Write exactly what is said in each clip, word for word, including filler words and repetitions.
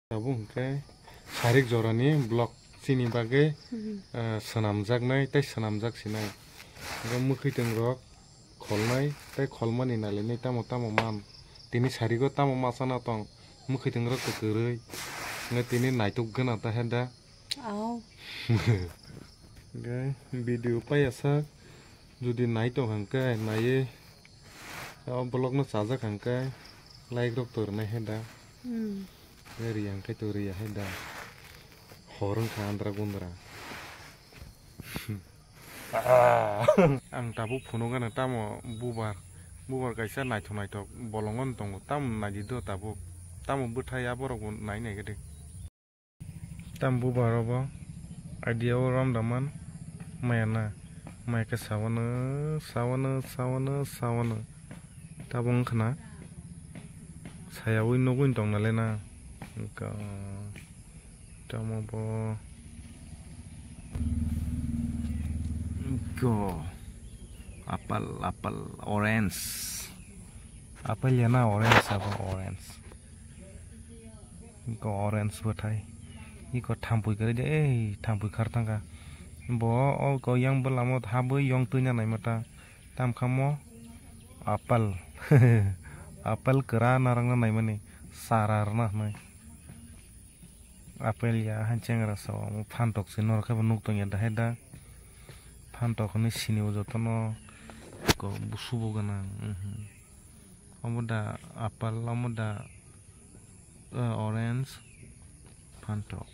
Tabuk hwnkhe sarik jorani vlog chini bagwi, hmm, eh, swnamjaknai tei swnamjak sinai. Hwnkhe mwkhwitwng rok kholnai tei kholmani nailainai tamo tamo man. Tini sarigo tamo ma chana tong, mwkhwitwng rok kwrwi. Hwnkhe tini naituk gana ta he da. Au. Hwnkhe video paiyasak jodi nai tong hwnkhe naiwi o vlog no chajak hwnkhe like rok to rwnai he da. Hmm. Riyang khe to riya hai da. Hor wngkha andra gundra. Ang tabuk phunukgana tamo bubar. Bubar kaisa naithok naithok bolongo tongo. Tamo naidi do tabuk. Tamo bwthai aborok bo nai nai gede. Tamo bubar obo. Idea o ram daman. Maya na. Maya khe sawano, sawano, sawano, sawano. Tabuk wngkha na. Sayawi nugwi tong nalai na. Wngkha. Tamo bo. Go. Apple, apple, orange. Apple ya na orange abo orange. Go orange bwthai. Iko thampui kwrwi de, ei thampui khar thangkha. Bo o ko yang bwlamo habwi yong twina naima ta. Tamkhamo apple. Apple kwra narwkna naimani sara rwna hwnwi. Apple ya hai chengra sao omo phantok se norok khe bo nuk tongya da hai da. Phantok hwnwi sini o jotono ko busubo gwnang, mhm. Omo da apple, omo da, eh, orange, phantok.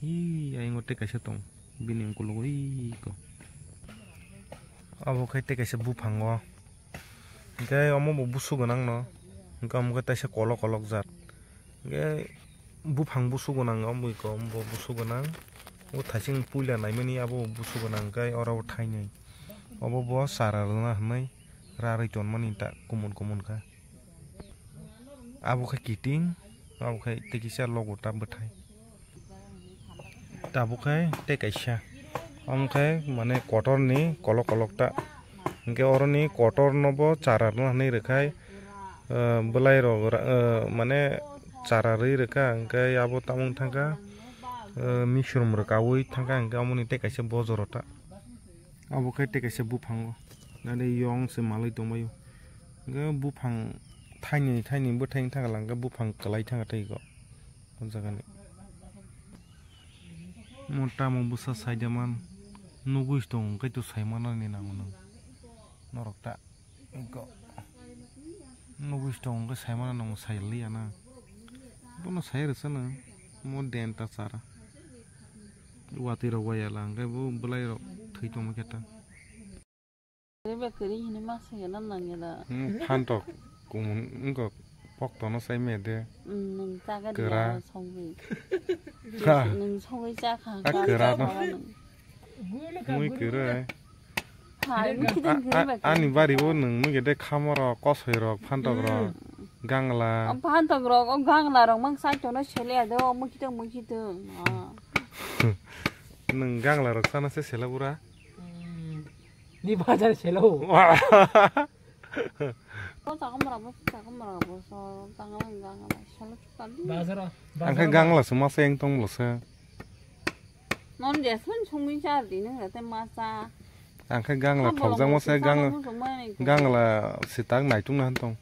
Ih, ayang o tei kaisa tong. Bini ukulok o ih ko. Obo khe tei kaisa buphango. Hwnkhe omo bo busu gwnang no. Hwnkhe omo khe teisa kolok kolok jat. Hwnkhe buphang busu gwnang omo iko omo bo busu gwnang. O thaising puila naimani abo busu gwnang hwnkhe oro bo thainwi. Obo bo chara rwna hwnwi rarwi tonmani ta kumun kumun kha. Abo khe kiting, abo khe tei kisa logo ta bwthai. Tabuk khe tei kaisa. Omo khe mane kotor ni kolok kolok ta. Hwnkhe oro ni kotor no bo chara rwna hwnwi rwkhai, eh, bwlai rok ra-, eh, mane chara rwi rwkha. Hwnkhe abo tamung thangkha, eh, misurum rwkaui thangkha. Hwnkhe omo ni tei kaisa bojoro ta. Abo khe tei kaisa buphango. Nade yong se malwi tongbaio. Hwnkhe buphang thaini thaini bwthai thangkha lang khe buphang kwlai thangkha tei go. O jaga ni. Mo tamo bwsa saida man nugwi tong khe to sai manani nango nang. Norok ta iko nugwi tong khe sai mana nang sai liya na. Bono sai rwsa na mo den ta chara. Watwi rok waya lang khe bo bwlai rok thwi tongma khe ta. Kwrwi ba kwrwi hwnwi ma swngya na nangya da. Hmm, phantok kumun wngkha poktono sai me de. Hmm, nwng chaga kwra. Diya songwi. Ha. Nwng songwi cha kha, a kwra no. Mui kwrwi. Hai, mui kidang kwrwi ba kwrwi. Ani bari o nwng mui de khamorok, kosoirok, phantokrok, hmm, gangla. O phantokrok, o ganglarok mang sai tono sele ya do, mui kidang, mui kidang. Ah. Nwng ganglarok sana se sela bura. Hmm. Ni bazar selo. O chakam rabo, chakam rabo, so, tangala, tangala, selo chukali. Bazar, bazar. Angkhe gangla se masa yang tong bolo se. Non jesman sungwi char di nang rate masa. Angkhe gangla thokjak masa gang, gangla sitak naitung na tong.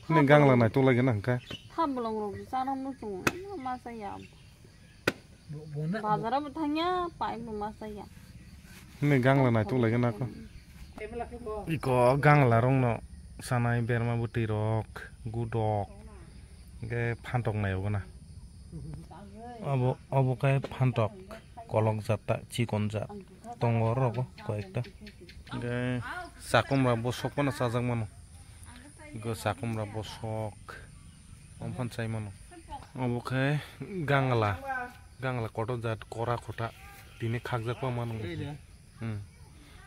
Ne gangla naitung lagi na angkhe. Thabolong rok sana musung, masa ya. Bazar o bo thangya, pai bo ma saya. Hwnwi gangla naituk lai gana ko. Iko gangla rokno sanai berma bwtwi rok, gudok, hwnkhe phantok nai o gana. Obo, obo khe phantok, kolok jat ta, chikon jat. Tongo oro rogo koi ekta. Hwnkhe chakomra bosok phano chajak mano. Iko chakomra bosok. Omo phano chai mano. Obo khe gangla, gangla kotor jat kora kota tini khakjak pa mano. Hmm.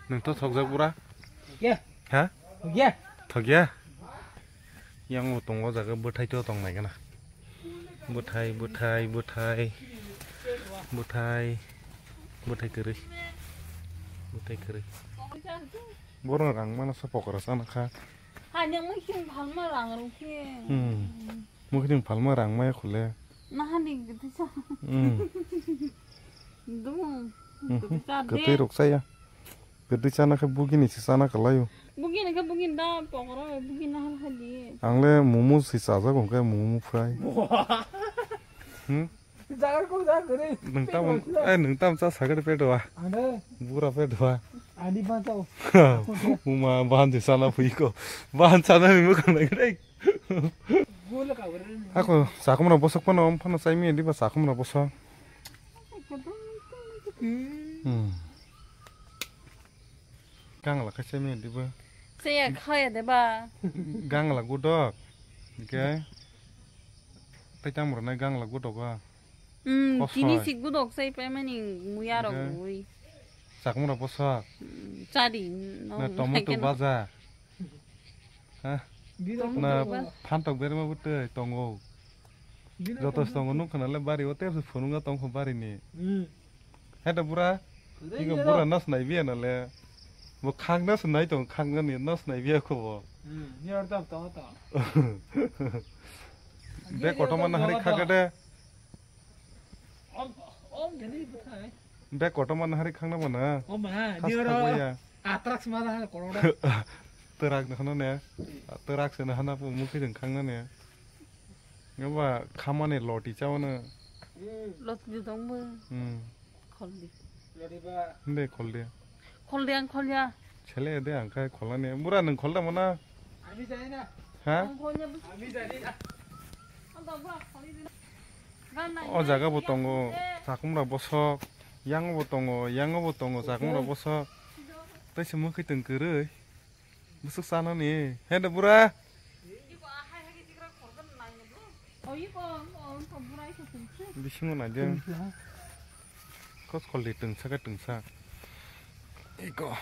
Nwng to thokjak bura? Ya. Ha? Ya. Thokya? Yang bo tongo jaga bwthai to tong nai gana. Bwthai, bwthai, bwthai. Bwthai. Bwthai kwrwi. Bwthai kwrwi. Borok rang mano sa pokora sana kha. Hai, nwng mui king phalma rang rw khe. Hmm. Mui king phalma rang maya khule. Nahani gitisa. Hmm. Dum. Mhm. Gitisa de. Kwtwi rok chaya. Kwtwi chana khe bugini se chana kwlaio. Bugini khe bugini da pokora, bugini hal hali. Ang le momo se chajago hwnkhe momo fry. Hmm? Jaga kok jaga kwrwi. Nwng tamo, eh, nwng tamo cha sagade pedowa. Ane. Bura pedowa. Ani ba tao. Uma bahan je sana phuiko. Bahan sana ni mukang nai. Gol ka wara ni. Ako sakumra bosok pano, om pano chai mi diba sakumra bosok. Hmm. Gangla khe chai mi diba. Chaya khaya deba. Gangla gudok. Oke. Tai tamo rwnai gangla gudok ba. Hmm, kosoi. Tini si gudok chai pai mani muya rok. Oke. Gui. Sakumra bosok. Hmm, chadi. Na tomato baja. Ha? Tomato baja. Na phantok berma bwtwi tongo. Joto tongo nukha nale bari o tebse phunukna tongkha bari ni. Hmm. Heda bura. Iko bura nas nai biya nale. Bo khang nas nai tong khang ni nas nai biya kho bo. Hmm. Ni ar tam to to. Be kotorma na hari khagade. Om, om, gani bwthai. Be kotorma na hari khangna mana. Om, ha, khas ni oro khagwi ya. Atrak sma da koroda. Twrak na hana ne. Twrak se na hana pu mukhi jeng khangna ne. Ngaba khamani loti chawana. Loti di dong bo. Hmm. Khol di. Loti ba. Nde khol di. Khol di ang khol ya. Chele de ang khai kholani. Bura nung khol da mana? Ami jai na. Ha? Ang khol ya. Ami jai na. Ang da bura khol di. O jaga bo tongo, sakumra bosok, yang bo tongo, yang bo tongo, sakumra bosok. Tai se mukhi tong kwrwi. Bwswk chanani. He da bura. Bisingo naidi. Kos kol di tungsa khe tungsa. Iko.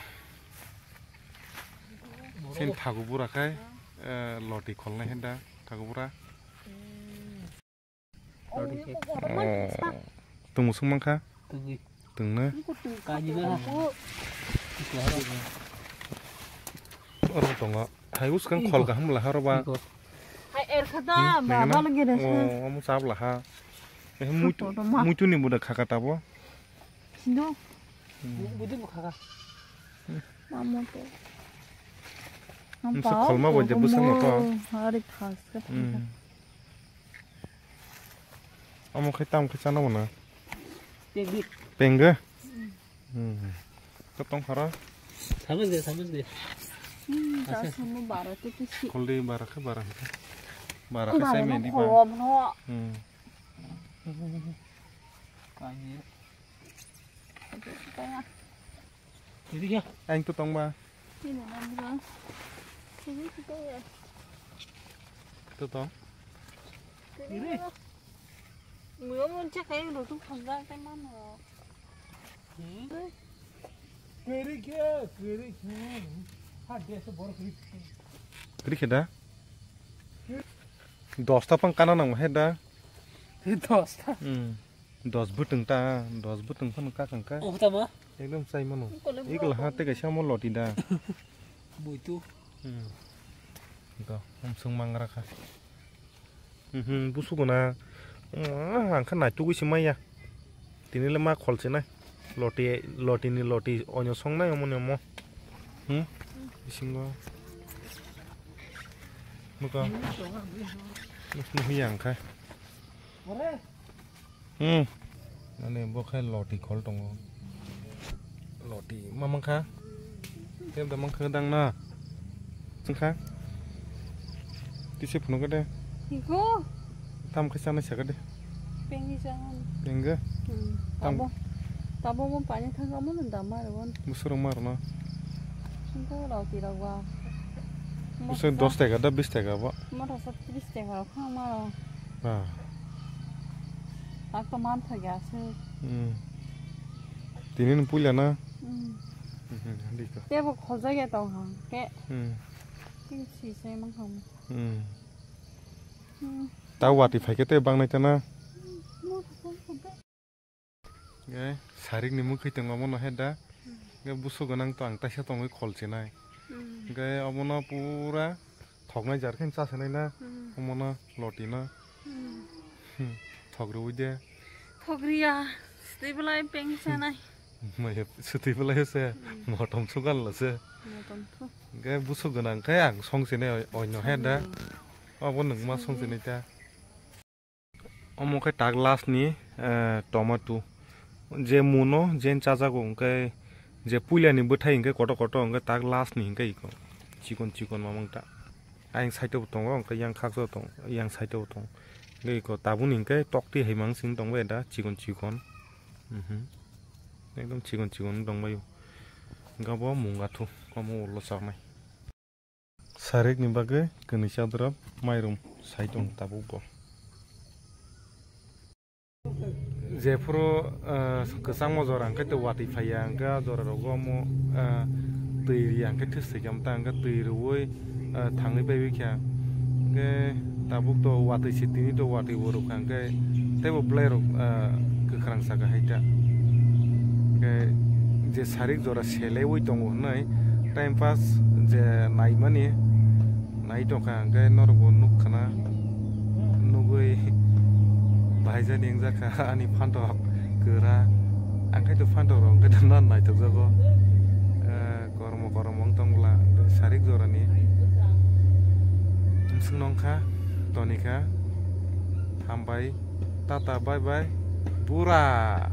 Sen thagu bura khai, eh, loti kholnai henda thagu bura. Oh, tungmo swng mankha? Tungwi. Tungna? Kaji na. Oro tongo. Hai uskang khol kaham laha roba. Hai erkha da, hmm, ba, nengana? Balo gere sa. Oh, omo chap laha. Eh, muitu, muitu ni buda khaka tabo. Sindo. Hmm. Budi bo khaka. Mamo to. Msa kholma bo je bwswk no to. Hari thas ka. Hmm. Omo khai tam khai chana mano. Pengge. Pengge? Hmm. Ko tong khara? Samaj de, samaj de. Hmm, asa. Samo bara te kisi. Kholdi bara khe bara khe. Bara khe sai mendi ba. Bara no. Hmm. Kaya. Aing to tongba. Ini nang bro. Ini kita ya. To tong. Ini. Muyo mun cek kayak udah tuh khajak teman lo. Kiri khe, kiri khe. Ha, desa bor kiri khe. Kiri khe da? Dosta pang kana nang he da? Dosta. Hmm. Dos bwtwng ta, dos bwtwng phano kakang ka. Oh, tama? Ekdom chai mano. Ikla ha te kaisa mo loti da. Muitu. Hmm. To, hamsung mangra kha. Mhm, busugo na. Ah, ang kha naitugwi se maya. Tini le ma khol se nai. Loti, loti ni loti onyo song nai omo ni omo. Hmm? Bisingo. Nuka. Nus nuhi ang kha. Hmm. Ani bo khai loti khol tongo. Loti ma mankha? Tei da mankha dang na? Chwngkha? Tise phunukha de. Iko? Tam khe chana sakha de. Pengni changan. Pengga? Hmm. Tam- Tabo. Tabo mo pani thangka mo nang dama ron. Busur ma rona. Singko loti rok ba. Busur dos taka da bis taka ba. Motha sa tris taka rok khang ma rok. Ah. Ak to man thagi aswk. Hmm. Tini ni puila na? Hmm. Mhm, dikha. Tebo kholjak ya tong ha. Ke. Hmm. Tin si se mang kham. Hmm. Hmm. Ta wati phai khe te bang nai ta na? Hmm. Ge, sarik ni mukhi tongo omo no he da. Hmm. Ge busu gwnang to ang taisa tongwi khol chinai. Hmm. Ge omo no pura thoknai jar khe cha sanai na. Hmm. Omo no loti no. Hmm. Hmm. Thok rwui de. Thok riya, swtwi belai peng chanai. Maya swtwi belai se, hmm, motom sugan lo se. Motom thu. Ge busuk gwnang khe ang song sini oi-, oino he da. Song sini. Obo nwng ma song sini ta. Omo khe tak last ni, eh, tomato. Je muno, jen chajago hwnkhe, je puila ni bwthai hwnkhe kotor kotor hwnkhe tak last ni hwnkhe iko. Chikon chikon mamang ta. Ayang side o bo tongo, hwnkhe yang khaksa o tongo, yang side o bo tongo. Hwnkhe iko tabuk ni hwnkhe toktwi hai mang sing tongbai da, chikon chikon. Mhm. Ekdom chikon chikon tongbai o. Hwnkhe abo munga thu, omo ulo chaknai. Sarik ni bagwi kwnwi chadorop mairum sai tong tabuk bo. Jephuru, ah, kwchangma jora hwnkhe tei watwi phaiya, hwnkhe a jora rogo omo, ah, twi riya hwnkhe thwsai khe amta hwnkhe twi rwui, ah, thangwi paiwi kha. Hwnkhe tabuk to watwi se tini to watwi bo rwkha hwnkhe teibo bwlairok, ah, kwkhwrang saka hai ta. Hwnkhe je sarik jora selaiwi tongo hwnwi time pass je naimani nai tongkha, hwnkhe norokbo nukkhana nugwi bahaijani wngjakha ani phantok kwra. Ang khe to phantok rok hwnkhe no naitokjago, eh, kormo kormo wng tong bwla sarik jorani. Bwswk nongkha tonikha, hambai, tata, bye bye, bura.